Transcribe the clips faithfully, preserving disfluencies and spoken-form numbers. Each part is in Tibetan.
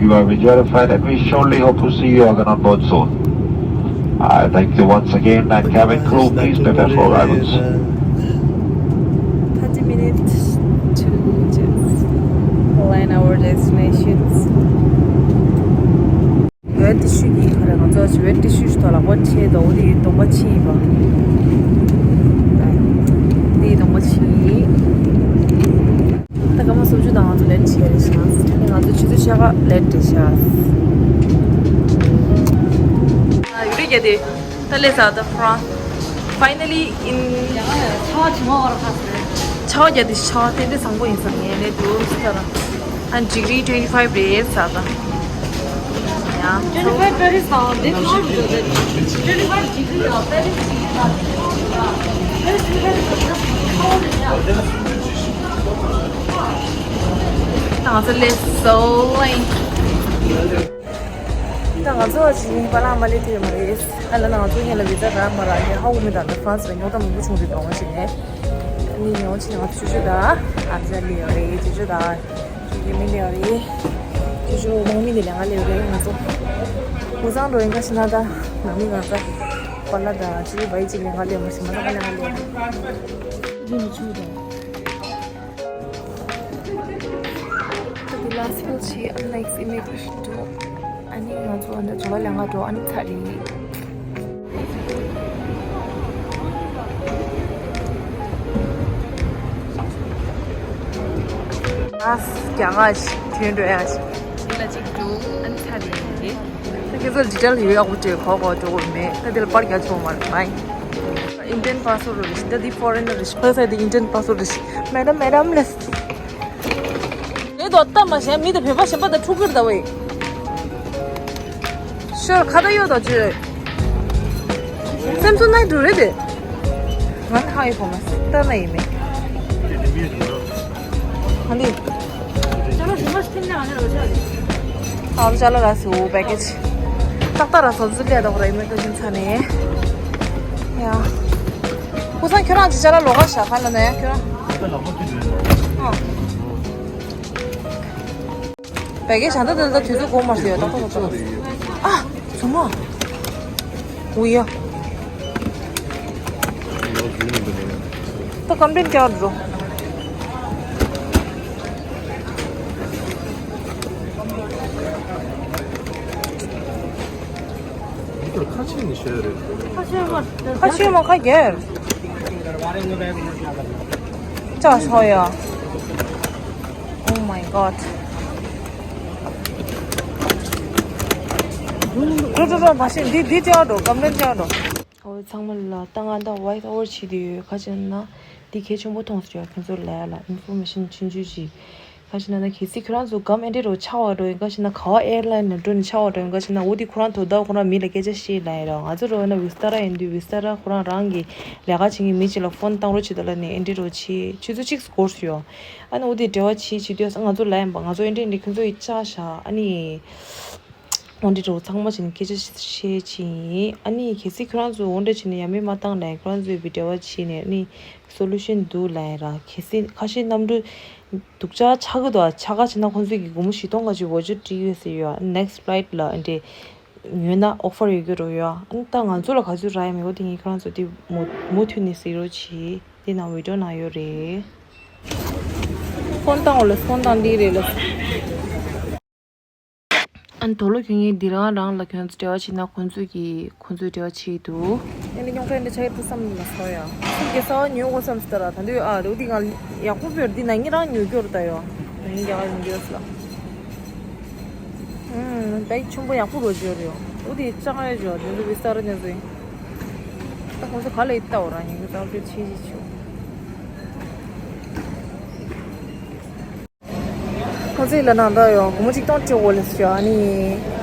You have enjoyed the flight and we surely hope to see you again on board soon. I thank you once again and cabin crew, please prepare for arrivals. Thirty minutes to just land our destinations. Wait issue གི་ཁ་ར་ང་ཚོ་wait issue ཞིག་ཐོག་ལ་ཝེཊ་བྱས་འདུག་འོ་དེ་གདོང་པ་ཕྱིས་ཡིན་པ། དེ་གདོང་པ་ཕྱིས་ཡིན། ད་སྐར་མ་སུམ་ཅུ་དང་ང་ཚོ་ལེཊ་བྱས་རེད་ཤག་ང་ཚོ་ཆུ་ཚོད་ཕྱེད་ཀ་ལེཊ་རེད་ཤག་ཡུ་རི་རྒྱ་དེ་ད་ལས་ས་ད་France finally in ཆ་བ་ཇི་མ་བར་ཁ་སེ། ཆ་བ་རྒྱ་དེ་ཆ་བ་ཏན་ཏན་བཟང་པོ་ཡིན་ས་ངས་ལས་འདུག་ས་ད། And degree twenty five days ས་ད། Yeah. Twenty five Paris དང་དེ་ཆ་བ་ཇི་མ་twenty five degree དང་Paris ད་ང་ཚོ་ལས་སོ་ལེན། ད་ང་ཚོ་ཅི་པ་ལག་མ་ལས་དེ་མ་རེད། ཨ་ལ་ན་ང་ཚོ་ཉིན་ལ་བི་ཛ་རག་མ་རག་ཡ་ཧ་གོ་མི་དང་ད་France ལ་ཉོ་ད་མང་པོ་བྱུང་རེད་གདོང་བ་ཞིག་ནས། ཨ་ནི་ཉོ་ཅི་ང་ཚོ་ཆུ་ཆུ་ད་ཨ་ཛ་ལི་ཡོ་རེད་ཆུ་ཆུ་ད་ཡེ་མི་ལི་ཡོ་རེད། ཆུ་ཆུ་ནང་མི་ནི་ལས་ང་ལི་ཡོ་རེད། ང་ཚོ་ཧུ་སང་འགྲོ་ཡིན་ཁ་ཤི་ན་ད་ནང་མི་ང་ཚོ་པ་ལ་ད་ཆུ་ཆུ་བའི་ཅི་ལས་ང་ལི་ཡོ་མ་ཤི་མ་ད་ང་ལི་ཡོ་རེད། ད་དེ་ལ་སི་ཕིལ་ཆེ་ཨན་ལེགས་ཨི་མེ་ཏི་ཤི་འགྲོ། ཨ་ནི་ང་ཚོ་ཨ་ནི་ཇོ་ལ་ལ་ང་འགྲོ་ཨ་ནི་ཚ་རེད། ཨ་རྒྱ་གར་ཞིག་ཐོན་འགྲོ་ཡ་ཞིག་འདི་ལ་ཅིག་འགྲོ་ཨ་ནི་ཚ་རེད། ད་ཁྱེད་ཚོ་ཌི་ཊེལ་ཡོད་ཡག་པོ་བྲིས་གོ་གོ་འགྲོ་གོ་མེད་ད་འདི་ལ་པར་རྒྱག་ཆོག་མ་རེད། Indian passport རེད་ཤི་ད་འདི་ཕོ་རེན་ནར་རེད་ཤི་ཕ་ས་འདི་Indian passport རེད་ཤི་མེ་ཌམ་མེ་ཌམ་ལེས། ཨེ་དོ་ལྟ་མ་ཤེས་མི་དེ་བོད་པ་གཞན་པ་དང་ཕྲུ་གུར་ལྟ་བས། ཤོར་ཁ་ད་ཡོད་དོ་ཅི། སེམས་སུ་ནའི་འགྲོ་རེད་དེ། ང་ནི་ཧ་ཡི་གོ་མ་ལྟ་ན་ཡི་མེད། ཧ་ལི། ཨ་ཅ་ལ་ར་སི་འོ་པེ་ཀེ་ཇི། ཏག་ཏག་ར་སོ་ཟི་ལེ་དོ་ར་ཡི་མེད་ཀ་ཤིན་ཚ་ནས། ཡ། ཁུ་སང་ཁྱོད་རང་ཅི་ཅ་ལ་ལོ་ག་ཤ་ཁ་ལ་ན་ཡ་ཁྱོད་རང་། ཨ། བད་ཀན་ཞག་འདི་ལ་དུས་ཚོད་འགོར་མ་སོང་ཡ་ཏག་ཏག་ཏག་ཏག་ཨ། ཚུ་མ། འུ་ཡ། ད་ཀམ་པི་ལེན་རྒྱག་འགྲོ། ཁ་ཆེ་ནི་ཤོད་རེད། ཁ་ཆེ་མ་ཁ་རྒྱལ། ཅག་ཤོ་ཡ། Oh my god. འགྲོ་འགྲོ་འགྲོ་མ་ཤེས་འདི་འདི་ཅག་འགྲོ་ཀམ་པི་ལེན་ཅག་འགྲོ། ཨོ་ཚང་མ་ལ་ད་ང་ད་ཝོ་ཨིས་ཨོ་ཝར་བྱེད་དུས་ཡོད་ཁ་ཆེ་ན་འདི་གལ་ཆེན་པོ་མཐོང་སོང་ཡ་ཁྱོད་ཚོ་ལ་ཡ་ལ་ཨིན་ཕོར་མེ་ཤན་ཆུང་ཆུང་ཅིག་ཁ་ཤས་ན་ན་གལ་སྲིད་ཁྱོད་རང་ཚོ་སྒམ་ཨེ་འདྲས་རོ་ཆགས་པ་འགྲོ་ཡིན་ཁ་ཤས་ན་ག་བ་ཨེར་ལའིན་ནས་འགྲོ་ནས་ཆགས་པ་འགྲོ་ཡིན་ཁ་ཤས་ན་འོ་དེ་ཁོ་རང་དོ་བདག་ཁོ་རང་མི་ལ་སྐད་ཆ་བཤད་ལ་ཡིན་རོ། ང་ཚོ་རོ་ན་ཝིས་ཏཱ་ར་ཡིན་དུས་ཝིས་ཏཱ་ར་ཁོ་རང་རང་གི་ལས་ཀ་བྱེད་མཁན་མི་གཅིག་ལ་ཕོན་བཏང་རོགས་བྱེད་དོ་ལ་ནས་ཨེ་འདྲས་རོ་བྱེད་ཆུ་ཚོད་གཅིག་འགོར་སོང་ཡོ། ཨ་ནི་འོ་དེ་འབྲེལ་བ་བྱེད་བྱེད་དུས་ང་ཚོ་ལ་ཡིན་པ་ང་ཚོ་ཨེ་འདྲས་འདྲས་ཁྱོད་ཚོ་ཡི་ཅག་བཞག་ཨ་ནི། འོ་འདྲ་འདྲ་བོ་ཚང་མ་བྱས་ནས་སྐད་ཆ་བཤད་ཕྱིན་ཡིན། ཨ་ནི་གལ་སྲིད་ཁྱོད་རང་ཚོ་འོ་འདྲ་བྱས་ནས་ཡ་མེད་མ་བཏང་ན་ཁྱོད་རང་ཚོས་བི་འབྲེལ་བ་བྱས་ནས་ཨ་ནི་སོ་ལུ་ཤན་འདུག་ལབ་ཡ་ར། གལ་སྲིད་ཁ་ཤས་གནམ་གྲུ་སྡུག་ཅག་ཆགས་ཀྱི་འདུག་ཆགས་ཀ་བྱས་ན་ཁོང་ཚོས་ཀྱི་སྒོར་མོ་བཞི་སྟོང་ག་ཅིག་ཝོ་ཅར་སྤྲད་ཡོད་ཟེར་ཡོད། ནེག་སི་ཕི་ལའིཊ་ལ་ཨ་འདྲས་ཉོས་ན་ཨོ་ཕར་ཡོད་ཀྱི་རེད་ཡོད། ཨ་ནི་ད་ང་ཚོ་ལ་ག་ཚོད་རག་ཡ་མེད་འོ་དེ་ངས་ཁྱོད་རང་ཚོ་དེ་མུ་མུ་མཐུད་ནས་གཟིགས་རོགས་བྱེད། དེ་ནང་བི་ཌིའོ་ནང་ཡོད་རེད། ཕོན་བཏང་འོ་ལ་ཕོན་བཏང་འདི་རེད་ལ། ཨ་ནི་དོ་ལོ་ཁྱོད་ངའི་འདི་རང་རང་ལ་ཁྱོད་ཚོ་འབྲེལ་བ་བྱེད་ན་ཁོང་ཚོས་ཀྱིས་ཁོང་ཚོས་འབྲེལ་བ་བྱེད་འདུག་ཨ་ནི་ཉོག་ཁྲ་འདི་ཆ་ཡི་ཏུ་བསམ་མ་སོང་ཡ། སུམ་གྱི་ས་བ་ཉོ་དགོས་བསམ་སྟེ་ར་ད་དུས་ཨ་རེ་འོ་དེ་ང་ཡག་པོ་བོར་འདི་ན་ངེད་རང་ཉོ་རྒྱུ་རེད་ད་ཡོ། ངེད་རྒྱ་གར་ཉོ་རྒྱུ་རེད་ལ། ཨུམ་ད་ཡི་ཆུང་པོ་ཡག་པོ་རོ་བརྗོད་རེད་ཡོ། འོ་དེ་ཅང་ཡ་བརྗོད་དེ་ཚོ་བི་ས་ར་ཉོ་ཚོ་ཡིན། ད་ཁོང་ཚོ་ག་ལ་ཡི་ལྟ་བ་ར་ཉོ་རྒྱུ་ད་བརྗོད་ཆེ་ཆེ་ཆེ། ཁོང་ཚོས་ལབ་ན་འདྲ་ཡོང་སྒོར་མོ་གཅིག་སྟོང་སྤྲད་དགོས་ལབ་ཟེར། ཨ་ནི་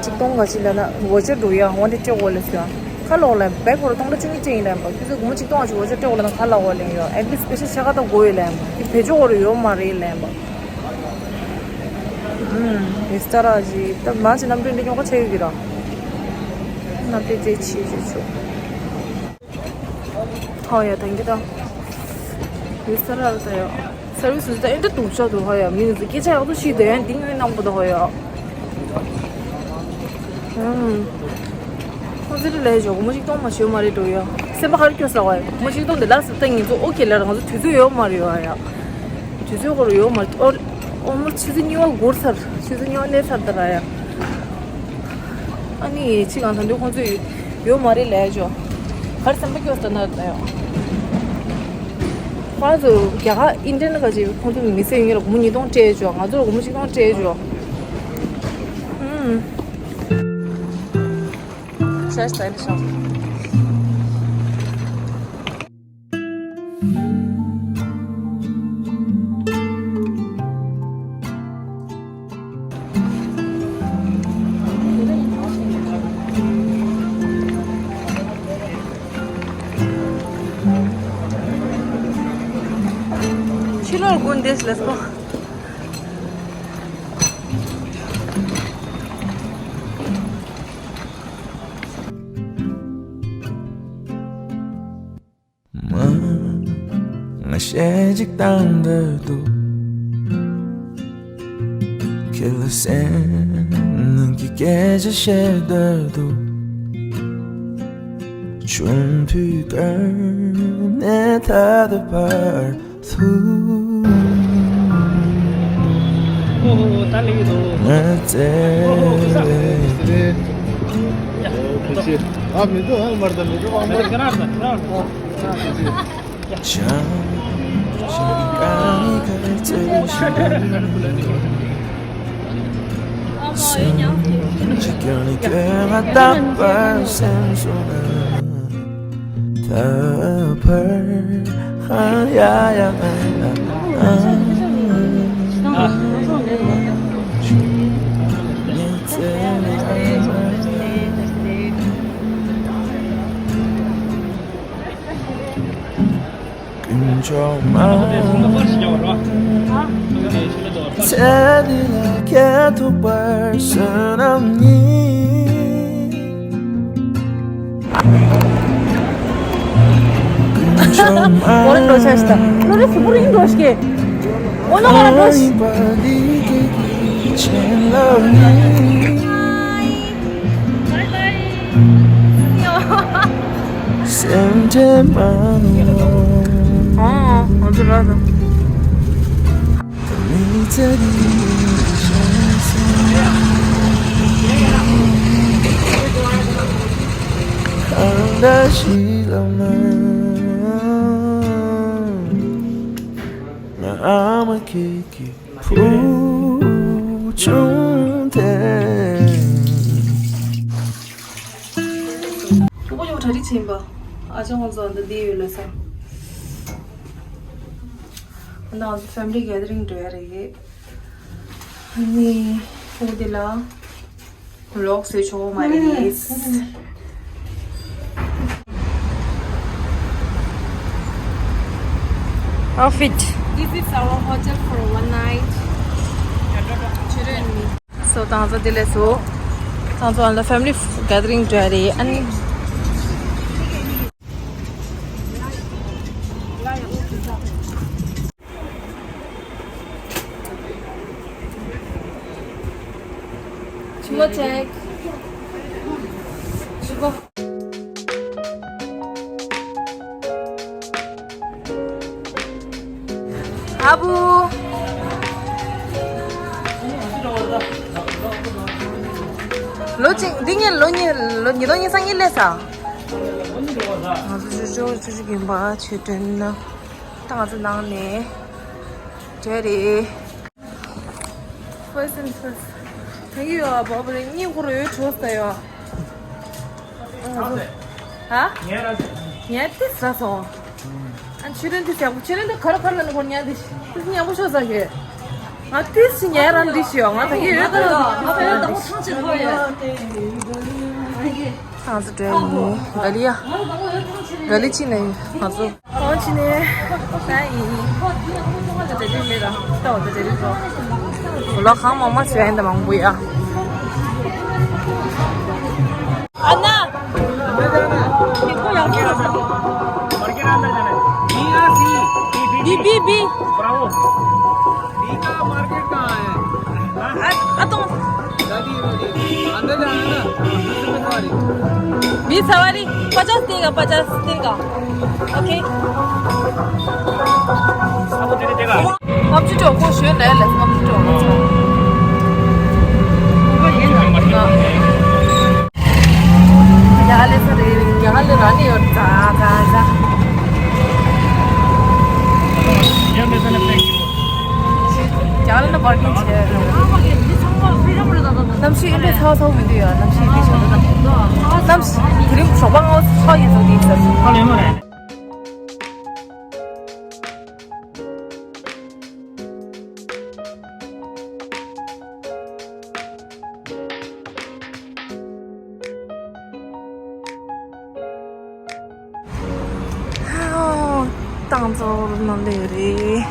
གཅིག་སྟོང་ག་ཅིག་ལབ་ན་ཝོ་ཅར་འགྲོ་ཡ་འོ་འདྲ་སྤྲད་དགོས་ལབ་ཟེར། ཁ་ལོག་ལ་བེག་བོར་སྟོང་ཕྲག་བཅུ་གཉིས་སྤྲད་ཡིན་ལབ་པ། ཁྱོད་ཚོས་སྒོར་མོ་གཅིག་སྟོང་ག་ཅིག་ཝོ་ཅར་སྤྲད་དགོས་ལབ་ན་ཁ་ལོག་གོ་ལེན་ཡོད། ཨེ་ཊི་ལིསྟ་པེ་ཤལ་ཆ་ག་ད་དགོས་ཡོད་ལབ་པ། དེ་བེད་སྤྱོད་དགོས་རེ་ཡོད་མ་རེད་ལབ་པ། ཨུམ། ཝི་སི་ཊ་ར་ཅིག་ད་མ་ཅིག་གནམ་གྲུ་འདི་ཉོ་ག་ཆ་ཡོད་ཀྱི་ར། གནམ་གྲུ་ཅིག་ཆེ་ཆེ་ཆེ། ཧོ་ཡ་ཐེང་ཀྱུ་ད། ཝི་སི་ཊ་ར་ད་ཡ། སར་བི་སི་ད་ཨེ་འདྲ་སྡུག་ཅག་འདུག་ཧ་ཡ། མི་ཚོ་སྐད་ཆ་ཡག་པོ་ཞིག་དེ་ཡང་འདི་ངའི་གནང་པོ་ད་ཧ་ཡ། ཨུམ། ཁོང་ཚོ་ལས་ཞོག་མོ་ཆིག་སྟོང་མ་ཞོ་མ་རེད་འགྲོ་ཡ། སེམས་པ་ཧར་སྐྱོ་ས་བ་ཡ། མོ་ཆིག་སྟོང་དེ་ལ་སུ་ཏང་ཡིན་ཚོ་ཨོ་ཁེ་ལ་ར། ང་ཚོ་དུས་ཚོད་ཡོད་མ་རེད་བ་ཡ། དུས་ཚོད་ཁོ་ར་ཡོད་མ་རེད། ཨོ་ཨོ་མོ་ཆུ་ཚོད་གཉིས་པ་འགོར་ཚར། ཆུ་ཚོད་གཉིས་པ་གནས་ཚར་ད་ར་ཡ། ཨ་ནི་ཅི་གང་ཐང་དུ་ཁོང་ཚོ་ཡོད་མ་རེད་ལས་ཞོག་གར་སེམས་པ་སྐྱོ་ས་ན་ད་ཡ། ཁོང་ཚོ་རྒྱ་གར་ཨིན་ཏྲན་ག་ཅིག་ཁོང་ཚོ་མི་ཚེ་ཡོད་ལ་སྒོར་མོ་ཉིས་སྟོང་སྤྲད་ཆོག་ང་ཚོ་ལ་སྒོར་མོ་ཆིག་སྟོང་སྤྲད་ཆོག་ཨུམ། ཤ་སྟ་ལི་ཤོག་ཕྱི་ལོགས་དགོན་བསྡད་ལ་སོ། མ། ང་ཞེ་གཅིག་བཏང་འདོད་འདུག་ཁྱེད་ལ་སེམས་ནང་གི་སྐད་ཆ་བཤད་འདོད་འདུག་ཆུང་དུས་སྐབས་ནས་ད་ལྟ་བར་དུ། ཨོ་ཧོ། ད་ལེགས་འདུག་ང་ཚེ། ཨོ་ཧོ། ཨ་མི་འདུག་ཨ་མར་ད་མི་འདུག་ཨ་མར། ཁྱེད་རང་ད་ཁྱེད་རང་ད། དཀོན་མཆོག་མ། ཚེ་འདི་ལ་ཁྱེད་ཐུག་པར་བསོད་ནམས་ཉིད། དཀོན་མཆོག་མ། འོ་རེ་འགྲོ་ཆ་ཤི་ད། འོ་རེ་སུ་པུ་རིང་འགྲོ་ཤི་གེ། འོ་ན་འོ་ར་འགྲོ་ཤི། Bye bye. See you. སེམས་ཁྲལ་མ་གནང་། ཨོ། ང་ཚོ་ར་དང་། མི་ཚེ་འདི་གང་འདྲ་ཞིག་ལ་མ། ང་ཨ་མ་ཁྱེད་ཀྱི་བུ་ཆུང་དེ། ཕྲུ་གུ་ཡོང་གྲ་སྒྲིག་བྱེད་པ། ཨ་ཅག་ཁོང་ཚོ་འདི་འདི་ཡོད་ལ་ས། ང་ཚོ་family gathering འགྲོ་ཡ་རེད། ཨ་ནི་ཕྲུ་གུ་འདི་ལ་vlog བཟོས་ཆོག་མ་རེད། Outfit. This is our hotel for one night. Children. So ད་ང་ཚོ་འདི་ལས་སོ། ད་ང་ཚོ་ཨ་ལ་family gathering འགྲོ་ཡ་རེད། ཨ་ནི། ཆུ་བོ་check. ཆུ་བོ། ཨ་བུ། ལོ་གཅིག་འདི་ངས་ལོ་གཉིས་ལོ་ཉིས་སྟོང་ཉི་ཤུ་རྩ་གཉིས་སླེབས་ས། ང་ཚོ་ཅོ་ཅོ་ཅོ་ཅོ་རྒན་པ་ཆོས་སྒྲོན་ན། ད་ང་ཚོ་ནང་ནས་གྲས་རེད། First and first. Thank you ཡོ་བ་བ་རེ་གཉིས་ཁོ་རེ་ཡོད་ཆོག་ས་ཡོ། ཧ། ངས་ཏི་ས་སོང་། ཨ་ཆུ་རེན་ཏི་ས་ཡག་པོ་ཆུ་རེན་ཏི་ག་ར་ག་ར་ལ་ནི་ཁོ་ཉལ་ཏི་ཏི་ཉལ་པོ་ཆོག་ས་གི། ང་ཏི་སི་ཉལ་རང་ཏི་ཤི་ཡོ། ང་ད་གི་ཡོད་ད་ར་ཏི་ས་ཡོད་ད་ཁོ་ཐང་ཆེན་ཧོ་ཡོད། ང་ཚོ་འགྲོ་ཡ་ཡིན། ག་ལི་ཡ། ག་ལི་ཕྱིན་ནས་ང་ཚོ། ཨོ་ཕྱིན་ནས། ད་ཡིན། ད་དེ་རིང་མེད་ད། ད་འོ་ད་དེ་རིང་འགྲོ། བུ་ལོ་གང་མང་མང་བྱས་ཡིན་ད་མང་པོ་ཡ། ཨ་ན། ཡིག་པོ་ཡག་པོ་ཡོད་ས། B B B. Bravo. B का market कहाँ है? हाँ? आ, आ तो। दादी, अंदर जाना ना, बीस सवारी। बीस सवारी, पचास देगा, पचास देगा। ओके। अब जो चौको शेर ले ले, अब जो चौको। ཡ་ལེ་ས་རེ་རེ་རྒྱ་ལ་ལ་ནི་ཡོད་ཙ་ཙ་ཙ། རྒྱ་ལ་ན་པར་ཀིང་བྱས། གནམ་གཤིས་ཨེ་འདྲ་ཚ་བ་ཚ་བོ་མི་འདུག་ཡ། གནམ་གཤིས་འདི་བྱས་ན། གནམ་གཤིས་དེ་རིང་ཞོགས་པ་སྔ་བོ་ཚ་ཡིན་ཚོད་འདི་ཟེར། ཧའོ། ཏང་ཙོ་ནང་ལས་རེད།